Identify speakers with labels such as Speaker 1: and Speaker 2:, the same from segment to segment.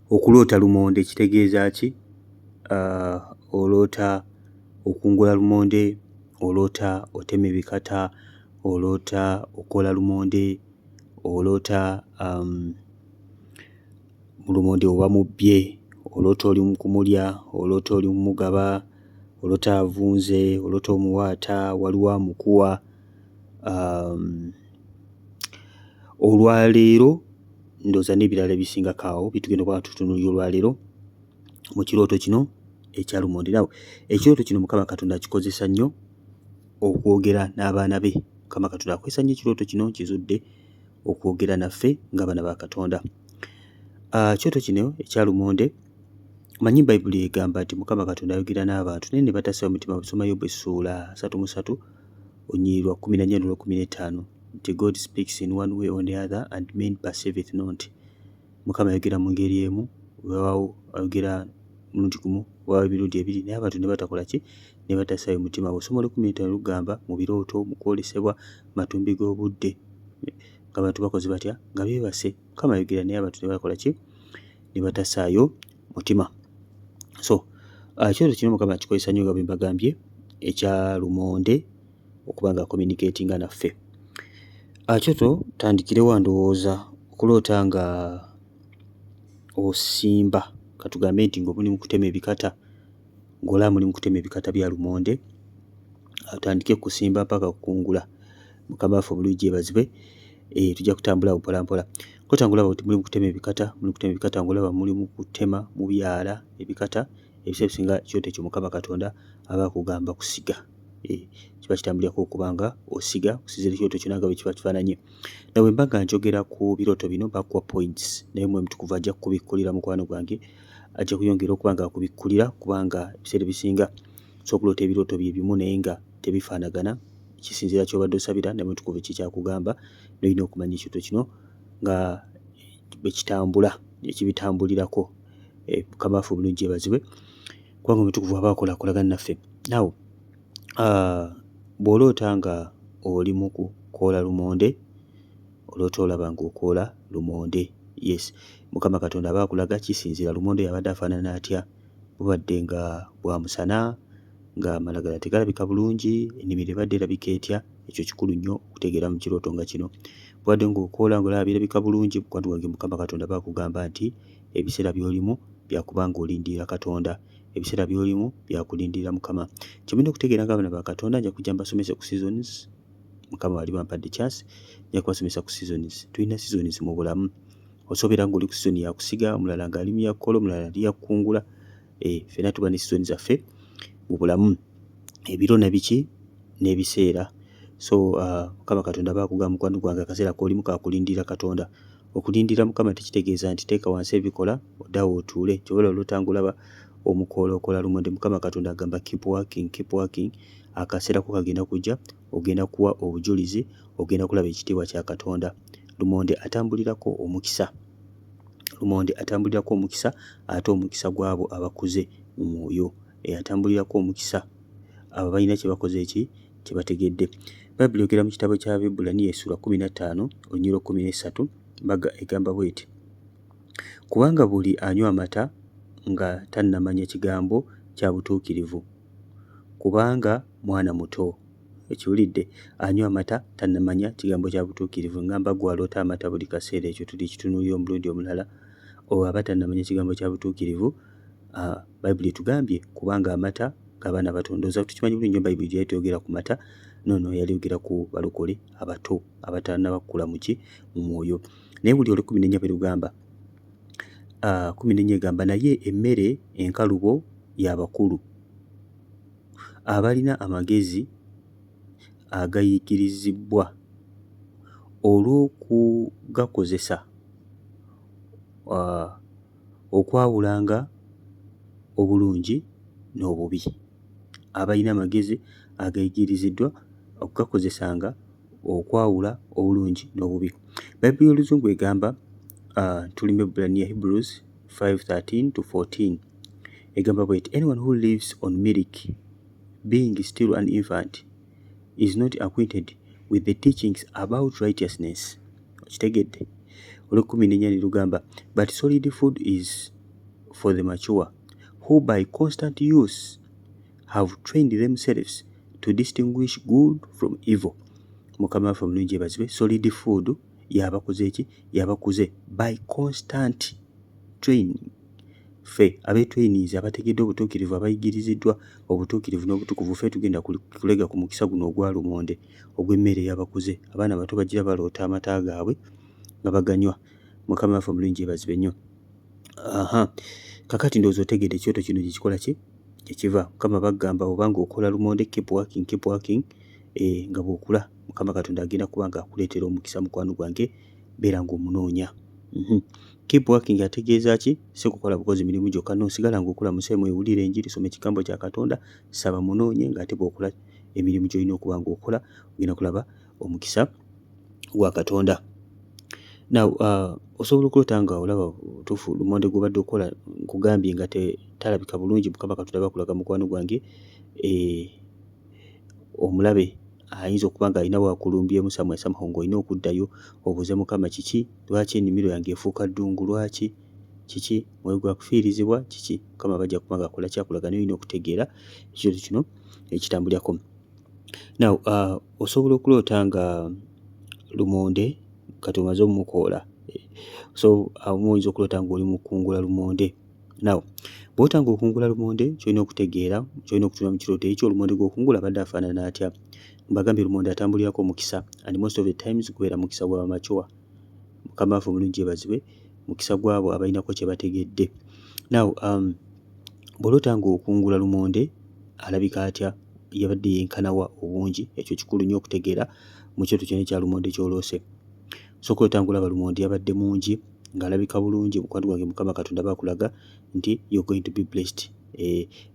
Speaker 1: Okuloota lumonde kitegeeza ki? Oloota okungula lumonde, oloota otema ebikata, oloota okoola lumonde, oloota lumonde oba mubbye, oloota oli mu kumulya, oloota oli mumugaba, oloota avunze, oloota omuwaata, waliwo amukuwa. Olwaleero ndowooza n'ebirala ebisingako awo bitugenda okuba nga tutunuulira olwaleero mu kirooto kino ekya lumonde. Nawe ekirooto kino Mukama Katonda akikozesa nnyo okwogera n'abaana be. Mukama Katonda akozesa nnyo ekirooto kino, nkizudde, okwogera naffe ng'abaana ba Katonda. Ekirooto kino ekya lumonde, manyi Bayibuli egamba nti Mukama Katonda ayogera n'abantu naye ne batassaayo mutima. Bw'osoma Yobu essuula 33 olunyiriri lwa 14 n'olwa 15 nti, "God speaks in one way or the other and men perceiveth not." Mukama ayogera mu ngeri emu, weewaawo ayogera mulundi gumu oba emirundi ebiri, naye abantu ne batakola ki? Ne batassaayo mutima. Bw'osoma olw'e 15 lugamba mu birooto, mu kwolesebwa, matumbi g'obudde ng'abantu bakoze batya? Nga beebase. Mukama ayogera naye abantu ne bakola ki? Ne batassaayo mutima. So ekirooto kino Mukama akikozesa nnyo nga bwe mbagambye ekya lumonde okuba nga communicatinga naffe. Ekirooto tandikirewa ndowooza okuloota nga osimba, katugambe nti ng'oli mu kutema ebikata, ng'olaba muli mu kutema ebikata bya lumonde, otandike kusimba mpaka kukungula. Mukama waffe obulungi yeebazibwe. Tujja kutambula mpola mpola. Kuloota ng'olaba nti muli mu kutema ebikata, muli kutema ebikata, ng'olaba muli mu kutema mubyala ebikata, ebiseera ebisinga ekirooto ekyo Mukama Katonda aba akugamba kusiga. Kiba kitambulirako okuba nga osiga okusinziira ekirooto kyonna nga bwe kiba kifaananye. Na bwe mba nga njogera ku birooto bino bakuwa points, naye Omwoyo Omutukuvu ajja kukubikkulira, mukwano gwange, ajja kuyongera okuba nga akubikkulira kubanga ebiseera ebisinga osobola okuloota ebirooto bye bimu naye nga tebifaanagana, kisinziira ky'obadde osabira ne Mutukuvu ki ky'akugamba, n'olina okumanya ekirooto kino nga bwe kitambula, ekibitambulirako. Mukama waffe obulungi yeebazibwe kubanga Omutukuvu aba akola akolagana naffe. Now bw'oloota nga oli mu kukoola lumonde, oloota olaba ng'okoola lumonde, yes, Mukama Katonda aba akulaga kisinziira lumonde oyo abadde afaanana atya, bubadde nga bwa musana, ng'amalagala tegalabika bulungi, ennimiro ebadde erabika etya, ekyo kikulu nnyo okutegeera mu kirooto nga kino. Bw'obadde ng'okoola ng'olaba birabika bulungi, mukwano gwange, Mukama Katonda aba akugamba nti ebiseera by'olimu bya kuba ng'olindirira Katonda, ebiseera by'olimu bya kulindirira Mukama. Kye mulina okutegeera ng'abaana ba Katonda, nja kujja mbasomese ku seasons, Mukama bw'aliba ampadde chance, nja kubasomesa ku seasons. Tulina seasons mu bulamu. Osobola ng'oli ku season ya kusiga, omulala ng'ali mu ya kukola, omulala ali ya kukungula. Ffenna tuba ne season zaffe mu bulamu. Ebiro na biki n'ebiseera. So Mukama Katonda aba akugamba, mukwano gwange, akaseera k'olimu ka kulindirira Katonda. Okulindirira Mukama tekitegeeza nti teeka wansi ebikola odde awo otuule. Ky'ova olaba oloota ng'olaba omukoola okola lumonde, Mukama Katonda agamba keep working, keep working, akaseera ko kagenda kujja, ogenda kuwa obujulizi, ogenda kulaba ekitiibwa kya Katonda. Lumonde atambulirako omukisa. Lumonde atambulirako omukisa ate omukisa gw'abo abakuze mu mwoyo. Atambulirako omukisa abo balina kye bakoze ki? Kye bategedde. Bayibuli eyogera mu kitabo ky'Abaebbulaniya essuula 15 olunyiriri 13 mbaga egamba bw'eti: "Kubanga buli anywa amata nga tannamanya kigambo kya butuukirivu, kubanga mwana muto." Okiwulidde? Anywa amata tannamanya kigambo kya butuukirivu. Ngamba ggwe aloota amata buli kaseera, ekyo tulikitunuulira omulundi omulala. Oyo aba tannamanya kigambo kya butuukirivu, Bayibuli etugambye kubanga amata g'abaana abato. Ndowooza tukimanyi bulungi nnyo Bayibuli gye yali teyogera ku mata, no, yali eyogera ku balokole abato abatannaba kukula mu ki? Mu mwoyo. Naye buli olw'e 14 bwe lugamba, 14 egamba, "Naye emmere enkalubo y'abakulu abalina amagezi agayigirizibwa olw'okugakozesa okwawulanga obulungi n'obubi." Abalina amagezi agayigiriziddwa okugakozesanga okwawula obulungi n'obubi. Bayibuli y'Oluzungu egamba, tuli mu Ebbulaniya, Hebrews 5:13 to 14, egamba bw'eti: "Anyone who lives on milk, being still an infant, is not acquainted with the teachings about righteousness." Okitegedde? Olw'e 14 ne lugamba, "But solid food is for the mature who by constant use have trained themselves to distinguish good from evil. Mukama waffe omulungi yeebazibwe. Solid food yabakuze ki? Yabakuze by constant training. Ffe abeetrainizi, abategedde obutuukirivu, abayigiriziddwa obutuukirivu n'obutukuvu, ffe tugenda kulega ku mukisa guno ogwa lumonde ogw'emmere ey'abakuze. Abaana bato bagira baloota amata gaabwe nga baganywa. Mukama waffe omulungi yeebazibwe nnyo. Aha, kakati ndowooza otegedde ekyoto kino gye kikola ki, gye kiva. Mukama bagamba obanga okola lumonde, keep working, keep working. Nga bw'okula, Mukama Katonda agenda kuba nga akuleetera omukisa. Mukwano gwange, beera ng'omunoonya. Keep working ategeeza ki? Si kukola bukozi mirimu gyokka, n'osigala ng'okola museemu, ewulira enjiri, soma ekigambo kya Katonda, saba, munoonye, ng'ate bw'okola emirimu gy'olina okuba ng'okola, ogenda kulaba omukisa gwa Katonda. Now osobola okuloota nga olaba butuufu lumonde gw'obadde okola, nkugambye nga talabika bulungi. Mukama Katonda bakulaga, mukwano gwange, omulabe ayinza okuba ng'alina wakulumbyemu somewhere somehow, ng'olina okuddayo obuuze Mukama kiki, lwaki ennimiro yange efuuka ddungu, lwaki, kiki, mwoyo gwa kufiirizibwa kiki. Mukama bajja kuba nga akola kyakulaga, naye olina okutegeera ekirooto kino ekitambulirako. Now osobola okuloota nga lumonde kati omaze omukoola, so awo oyinza okuloota ng'oli mu kukungula lumonde. Now bw'ota ng'okungula lumonde, ky'olina okutegeera, ky'olina okutunula mu kirooto ekyo, olumonde gw'okungula abadde afaanana atya? Mbagambye lumonde atambulirako omukisa, and most of the times gubeera mukisa gwa bamature. Mukama waffe omulungi yeebazibwe, mukisa gw'abo abalinako kye bategedde. Now bw'oloota ng'okungula lumonde, alabika atya? Yabadde yenkana wa obungi? Ekyo kikulu nnyo okutegeera mu kirooto kyonna ekya lumonde ky'oloose. Osooka oloota ng'olaba lumonde yabadde mungi, ng'alabika bulungi, mukwano gwange, Mukama Katonda bakulaga nti you're going to be blessed.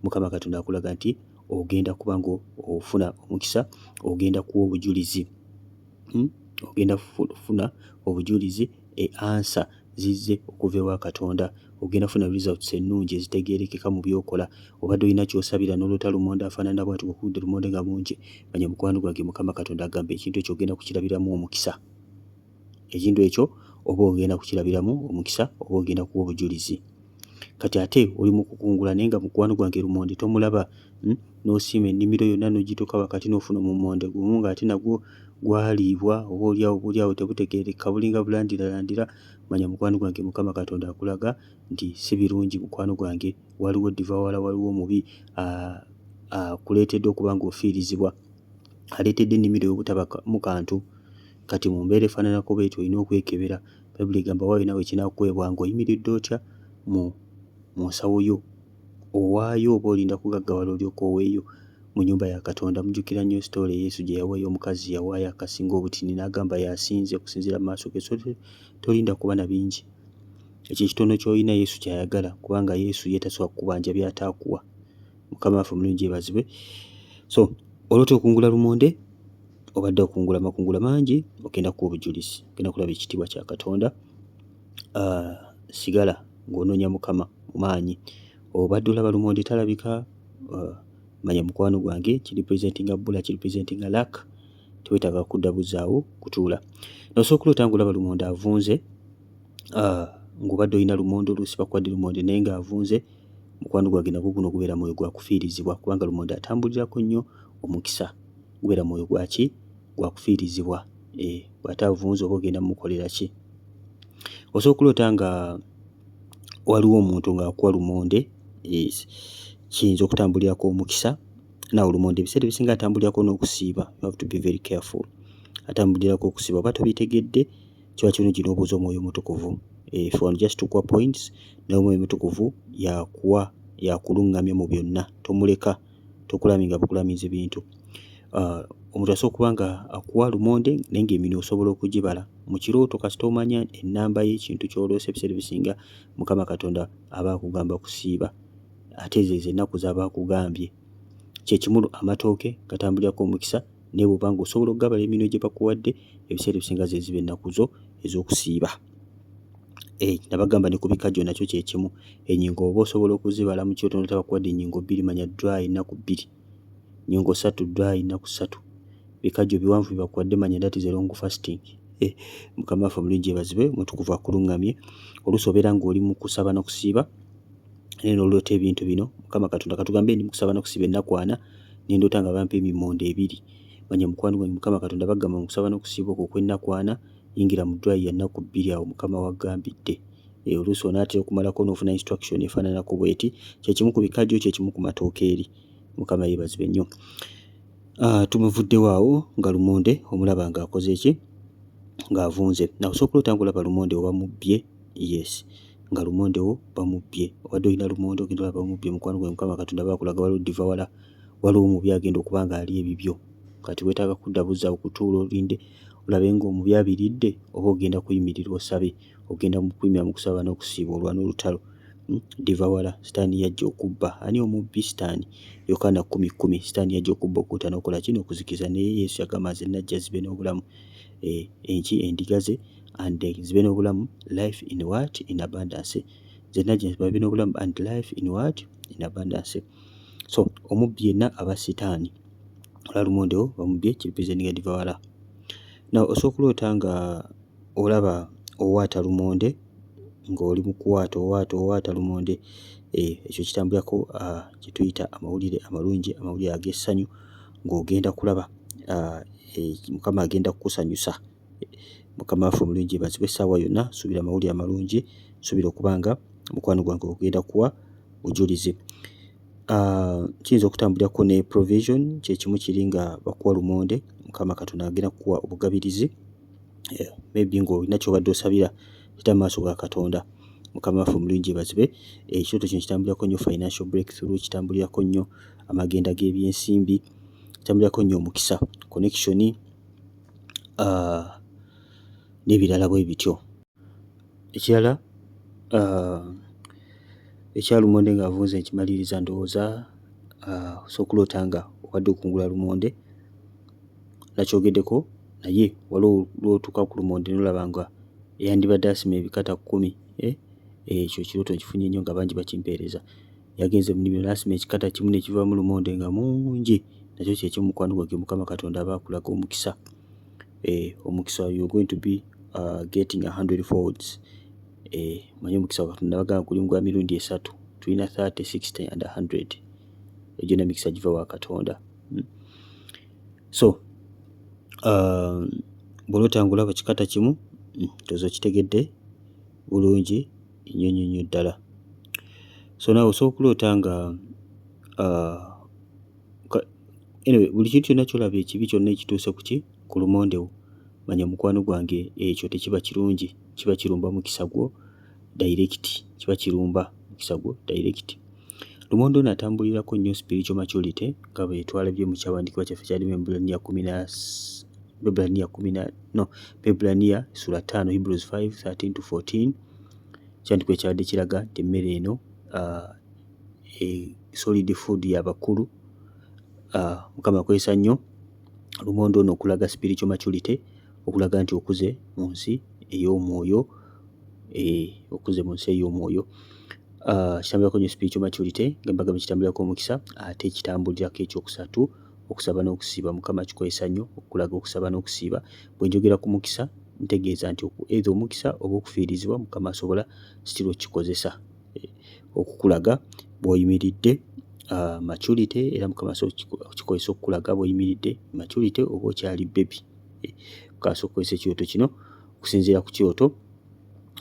Speaker 1: Mukama Katonda akulaga nti ogenda kuba ng'ofuna omukisa, ogenda kuwa obujulizi, Ogenda kufuna obujulizi, answer zizze okuva ewa Katonda. Ogenda kufuna results ennungi ezitegeerekeka mu by'okola. Obadde olina ky'osabira n'oloota lumonde afaanana bw'ati, ng'okungudde lumonde nga mungi, manya mukwano gwange, Mukama Katonda agamba ekintu ekyo ogenda kukirabiramu omukisa. Ekintu ekyo oba ogenda kukirabiramu omukisa oba ogenda kuwa obujulizi. Kati ate oli mu kukungula naye nga mukwano gwange lumonde tomulaba, N'osiima ennimiro yonna n'ogituuka wakati n'ofuna omummonde gumu ng'ate nagwo gwaliibwa oba oliawo tebutegeerekeka, bulinga bulandiralandira, manya mukwano gwange, Mukama Katonda akulaga nti si birungi. Mukwano gwange, waliwo devourer, waliwo omubi akuleetedde okuba ng'ofiirizibwa, aleetedde ennimiro yo obutabamu kantu. Kati mu mbeera efaananako bw'etyo olina okwekebera. Bayibuli egamba waayo naawe kinaakuweebwa. Ng'oyimiridde otya mu nsawo yo? Owaayo oba olinda kugaggawala olyoke oweeyo mu nnyumba ya Katonda? Mujjukira nnyo story Yesu gye yawa ey'omukazi yawaayo akasinga obutini n'agamba y'asinze okusinziira mu maaso ge. So tolinda kuba na bingi. Ekyo ekitono ky'olina Yesu ky'ayagala, kubanga Yesu ye tasobola kukubanja by'ataakuwa. Mukama waffe omulungi yeebazibwe. So oloota okungula lumonde, obadde okungula amakungula mangi, ogenda kuwa obujulizi, ogenda kulaba ekitiibwa kya Katonda. Sigala ng'onoonya Mukama mu maanyi. Obadde olaba lumonde talabika, manya mukwano gwange kirepresentinga bbula, kirepresentinga lack, teweetaaga kudda buzzaawo kutuula. Osobola okuloota ng'olaba lumonde avunze, ng'obadde olina lumonde, oluusi bakuwadde lumonde naye ng'avunze, mukwano gwange, nagwo guno gubeera mwoyo gwa kufiirizibwa, kubanga lumonde atambulirako nnyo omukisa. Gubeera mwoyo gwa ki? Gwa kufiirizibwa. Bw'ate avunze oba ogenda mmukolera ki? Osobola okuloota nga waliwo omuntu ng'akuwa lumonde, kiyinza okutambulirako omukisa. Naawe lumonde ebiseera ebisinga atambulirako n'okusiiba. You have to be very careful. Atambulirako okusiiba, oba tobitegedde, kiba kirungi n'obuuza Omwoyo Omutukuvu. If one just tukuwa points, naye Omwoyo Omutukuvu yakuwa, yakuluŋŋamya mu byonna. Tomuleka, tokulaminga bukulamizi bintu. Omuntu asobola okuba nga akuwa lumonde naye ng'eminwe osobola okugibala. Mu kirooto kasita omanya ennamba y'ekintu ky'oloose, ebiseera ebisinga Mukama Katonda aba akugamba kusiiba, ate ezo ezo ennaku z'aba akugambye. Kye kimu amatooke gatambulirako omukisa, naye bw'oba ng'osobola okugabala eminwe gye bakuwadde, ebiseera ebisinga ze ziba ennaku zo ez'okusiiba. Nabagamba ne ku bikajjo nakyo kye kimu. Ennyingo oba osobola okuzibala mu kirooto n'olaba bakuwadde ennyingo 2, manya dry ennaku 2, nnyingo 3, dry ennaku 3. Bikajjo biwanvu bye bakuwadde, manya that is a long fasting. Mukama waffe omulungi yeebazibwe, Omutukuvu akuluŋŋamye. Oluusi obeera ng'oli mu kusaba n'okusiiba. Naye n'oloota ebintu bino, Mukama Katonda, katugambe ndi mukusaba n'okusiba ennaku 40, ne ndoota nga bampa emimonde 2. Manya mukwano gwange, Mukama Katonda bagamba mu kusaba n'okusiiba okwo okw'ennaku 40, yingira mu ddwaliro ya nnaku 2 awo Mukama w'agambidde. Oluusi onaatera okumalako n'ofuna instruction efaananako bw'eti. Kye kimu ku bikajjo, kye kimu ku matooke eri. Mukama yeebazibwe nnyo. Tumuvuddewo awo nga lumonde omulaba ng'akoze ki? Ng'avunze. Now osobola okuloota ng'olaba lumonde oba mubbye, yes, nga lumonde wo bamubbye. Obadde olina lumonde ogenda olaba bamubbye, mukwano gwange, Mukama Katonda baakulaga waliwo ddiva wala, waliwo omubi agenda okuba ng'alya ebibyo. Kati weetaaga kudda buzzi awo kutuula olinde olabe ng'omubi abiridde oba ogenda kuyimirira osabe, ogenda mu kuyimirira mu kusaba n'okusiiba olwane olutalo. Ddiva wala, sitaani yajja okubba. Ani omubbi? Sitaani. Yokaana 10:10, sitaani yajja okubba, okutta n'okola ki? N'okuzikiza. Naye Yesu yagamba nze najja zibe n'obulamu. Enki endiga ze and zibe n'obulamu, life in what? In abundance. Nze najja babe n'obulamu and life in what? In abundance. So omubbi yenna aba sitaani. Olaba lumonde wo bamubbye, kirepresentinga diva wala. Now osobola okuloota nga olaba owaata lumonde, ng'oli mu kuwaata, owaata, owaata lumonde. Ekyo kitambulirako kye tuyita amawulire amalungi, amawulire ag'essanyu, ng'ogenda kulaba Mukama agenda kukusanyusa. Mukama waffe omulungi yeebazibwe essaawa yonna. Suubira amawulire amalungi, suubira okuba nga mukwano gwange ogenda kuwa bujulizi. Kiyinza okutambulirako ne provision, kye kimu kiri nga bakuwa lumonde, Mukama Katonda agenda kukuwa obugabirizi. Maybe ng'olina ky'obadde osabira kita mu maaso ga Katonda. Mukama waffe omulungi yeebazibwe. Ekirooto kino kitambulirako nnyo financial breakthrough, kitambulirako nnyo amagenda g'ebyensimbi, kitambulirako nnyo omukisa, connection n'ebirala bwe bityo. Ekirala ekya lumonde ng'avunze nkimaliriza ndowooza, osobola okuloota nga obadde okungula lumonde, nakyogeddeko, naye waliwo lw'otuuka ku lumonde n'olaba nga eyandibadde asima ebikata 10, ekyo ekirooto nkifunye nnyo nga bangi bakimpeereza. Yagenze mu nnimiro n'asima ekikata kimu ne kivaamu lumonde nga mungi. Nakyo kye kimu, mukwano gwange, Mukama Katonda aba akulaga omukisa. Omukisa, you are going to be getting 100 folds. Manyi omukisa gwa Katonda bagamba guli gwa mirundi esatu. Tulina 30, 60 and 100. Egyo gyonna mikisa giva wa Katonda. So bw'oloota ng'olaba kikata kimu, ndowooza okitegedde bulungi nnyo nnyo nnyo ddala. So naawe osobola okuloota nga anyway, buli kintu kyonna ky'olaba ekibi kyonna ekituuse ku ki? Ku lumonde wo, manya mukwano gwange ekyo tekiba kirungi, kiba kirumba mukisa gwo direct, kiba kirumba mukisa gwo direct. Lumonde ono atambulirako nnyo spiritual maturity nga bwe twalabye mu kyawandiikibwa kyaffe kyalimu Abaebbulaniya kumi na Abaebbulaniya kumi na no Abaebbulaniya ssuula 5, Hebrews 5:13 to 14, kyandiikibwa ekyabadde kiraga nti emmere eno solid food y'abakulu. Mukama akozesa nnyo lumonde ono okulaga spiritual maturity, okulaga nti okuze mu nsi ey'omwoyo, okuze mu nsi ey'omwoyo. Kitambulirako nnyo spiritual maturity nga mbagambye, kitambulirako omukisa, ate kitambulirako ekyokusatu, okusaba n'okusiiba. Mukama akikozesa nnyo okulaga okusaba n'okusiiba. Bwe njogera ku mukisa ntegeeza nti either omukisa oba okufiirizibwa, Mukama asobola still okkikozesa okukulaga bw'oyimiridde maturity, era Mukama asobola okukikozesa okukulaga bw'oyimiridde maturity oba okyali baby. Mukama asobola okukozesa ekirooto kino okusinziira ku kirooto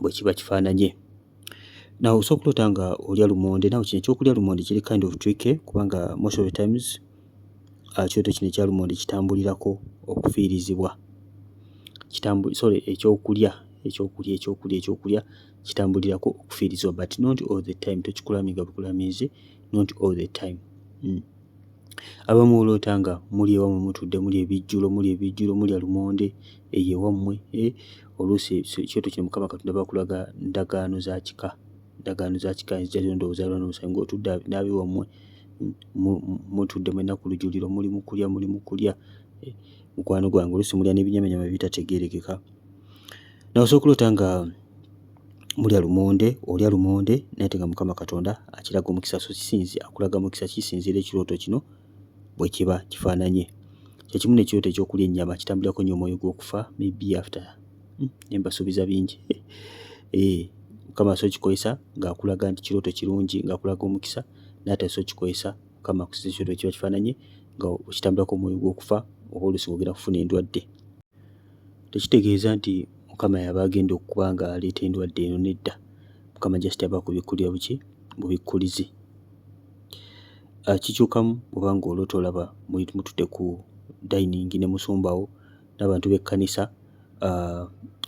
Speaker 1: bwe kiba kifaananye. Now osobola okuloota nga olya lumonde. Now kino ekyokulya lumonde kiri kind of tricky kubanga most of the times ekirooto kino ekya lumonde kitambulirako okufiirizibwa. Sorry, ekyokulya ekyokulya ekyokulya ekyokulya kitambulirako okufiirizibwa, but not all the time, tokikulamiga bukulamizi, not all the time. Abamu oloota nga muli ewammwe mutudde muli ebijjulo, muli ebijjulo, mulya lumonde eyo ewammwe. Oluusi ekirooto kino Mukama Katonda bakulaga ndagaano za kika, ndagaano za kika enzija ndowooza n'omusaayi ng'otudde n'abewammwe, mutudde mwenna ku lujjuliro, muli mu kulya, muli mu kulya, mukwano gwange, oluusi mulya n'ebinyamanyama ebitategeerekeka. Nawe osobola okuloota nga mulya lumonde, olya lumonde, naye ate nga Mukama Katonda akiraga omukisa, so kisinzi akulaga mukisa kisinziira ekirooto kino bwe kiba kifaananye. Kye kimu n'ekirooto ekyokulya ennyama, kitambulirako nnyo omwoyo gw'okufa, maybe after, ne mbasuubiza bingi. Mukama asobola okikozesa ng'akulaga nti kirooto kirungi, ng'akulaga omukisa, naye ate asobola okikozesa Mukama akusiza ekirooto kiba kifaananye nga okitambulako omwoyo gw'okufa oba oluusi ng'ogenda kufuna endwadde. Tekitegeeza nti Mukama y'aba agenda okuba ng'aleeta endwadde eno, nedda. Mukama just aba akubikkulira buki? Bubikkulizi. Kikyukamu bw'oba ng'oloota olaba mutudde ku dining ne musumba wo n'abantu b'ekkanisa.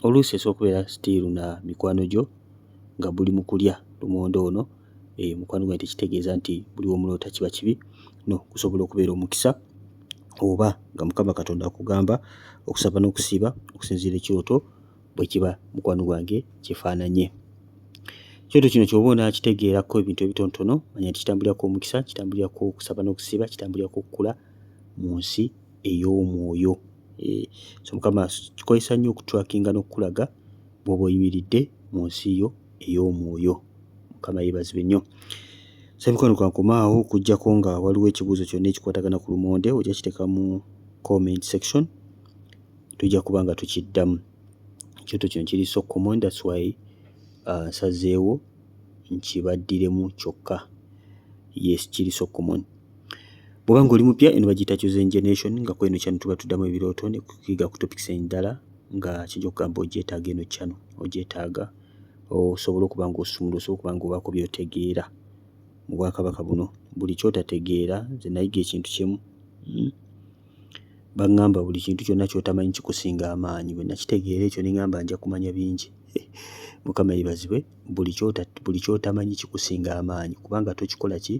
Speaker 1: Oluusi esobola okubeera still na mikwano gyo nga buli mu kulya lumonde ono. Mukwano gwange, tekitegeeza nti buli w'omuloota kiba kibi. No, gusobola okubeera omukisa oba nga Mukama Katonda akugamba okusaba n'okusiiba okusinziira ekirooto bwe kiba, mukwano gwange, kifaananye. Ekirooto kino ky'oba onaakitegeerako ebintu ebitonotono, manya nti kitambulirako omukisa, kitambulirako okusaba n'okusiiba, kitambulirako okukula mu nsi ey'omwoyo. So Mukama kikozesa nnyo okutrackinga n'okukulaga bw'oba oyimiridde mu nsi yo ey'omwoyo. Mukama yeebazibwe nnyo. So emikwano, kankomaawo okuggyako nga waliwo ekibuuzo kyonna ekikwatagana ku lumonde, ojja kiteeka mu comment section, tujja kuba nga tukiddamu. Ekirooto kino kiri so common, that's why nsazeewo nkibaddiremu kyokka. Yes, kiri so common. Bw'oba ng'oli mupya, eno bagiyita Chosen Generation, nga kweno channel tuba tuddamu ebirooto ne kuyiga ku topics endala nga kijja okugamba ogyetaaga. Eno channel ogyetaaga osobole okuba ng'osumula, osobola okuba ng'obaako by'otegeera mu bwakabaka buno. Buli ky'otategeera, nze nayiga ekintu kimu, Baŋŋamba buli kintu kyonna ky'otamanyi kikusinga amaanyi. Bwe nakitegeera ekyo ne ŋŋamba nja kumanya bingi. Mukama yeebazibwe. Buli ky'otamanyi kikusinga amaanyi kubanga tokikola ki?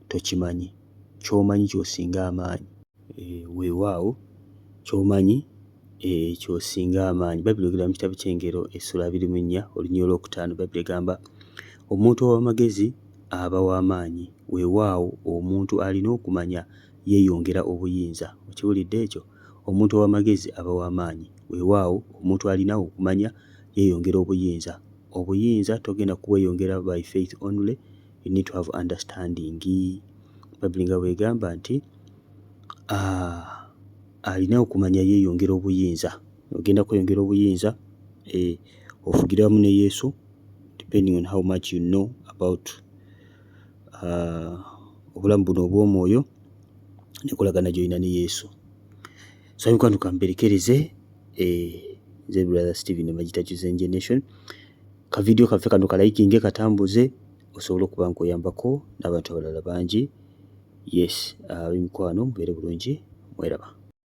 Speaker 1: Tokimanyi. Ky'omanyi ky'osinga amaanyi. Weewaawo, ky'omanyi ky'osinga amaanyi. Bayibuli eyogera mu kitabo ky'Engero essula 24 olunyiriri olwokutaano. Bayibuli egamba, "Omuntu ow'amagezi aba w'amaanyi, weewaawo omuntu alina okumanya yeeyongera obuyinza." Okiwulidde ekyo? Omuntu ow'amagezi aba w'amaanyi, weewaawo omuntu alina okumanya yeeyongera obuyinza. Obuyinza togenda kubweyongera by faith only, you need to have understanding. Bayibuli nga bw'egamba nti alina okumanya yeeyongera obuyinza. Ogenda kweyongera obuyinza, ofugire wamu ne Yesu depending on how much you know about obulamu buno obw'omwoyo n'enkolagana gy'olina ne Yesu. So mikwano, kamperekereze. Nze Brother Steven Magita, Chosen Generation. Ka video kaffe kano kalikinge, katambuze osobole okuba ng'oyambako n'abantu abalala bangi. Yes, ab'emikwano, mubeere bulungi, mweraba.